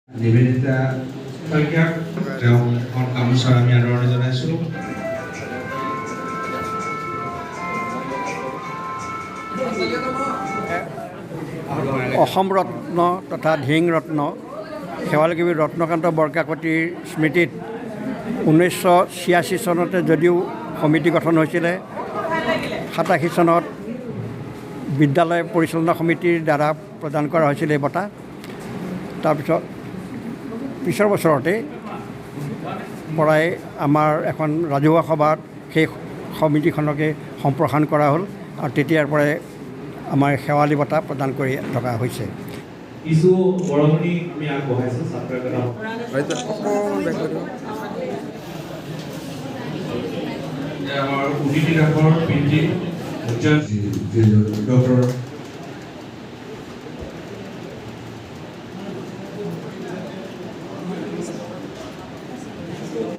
নিবেদিতা শইকীয়াক তেওঁক এখন গামোচাৰ আমি আদৰণি জনাইছোঁ। অসম ৰত্ন তথা ধিং ৰত্ন শেৱালি কবি ৰত্নকান্ত বৰকাকতিৰ স্মৃতিত 1986 চনতে যদিও সমিতি গঠন হৈছিলে, 87 চনত বিদ্যালয় পৰিচালনা সমিতিৰ দ্বাৰা প্ৰদান কৰা হৈছিল এই বঁটা। তাৰপিছত পিছৰ বছৰতেই পৰাই আমাৰ এখন ৰাজহুৱা সভাত সেই সমিতিখনকে সম্প্ৰসাৰণ কৰা হ'ল আৰু তেতিয়াৰ পৰাই আমাৰ শেৱালি বঁটা প্ৰদান কৰি থকা হৈছে। কিছু বৰঙণি আমি আগবঢ়াইছোঁ ছাত্ৰ একতা। আমাৰ উদিতি দাসৰ পিতৃ ডক্টৰ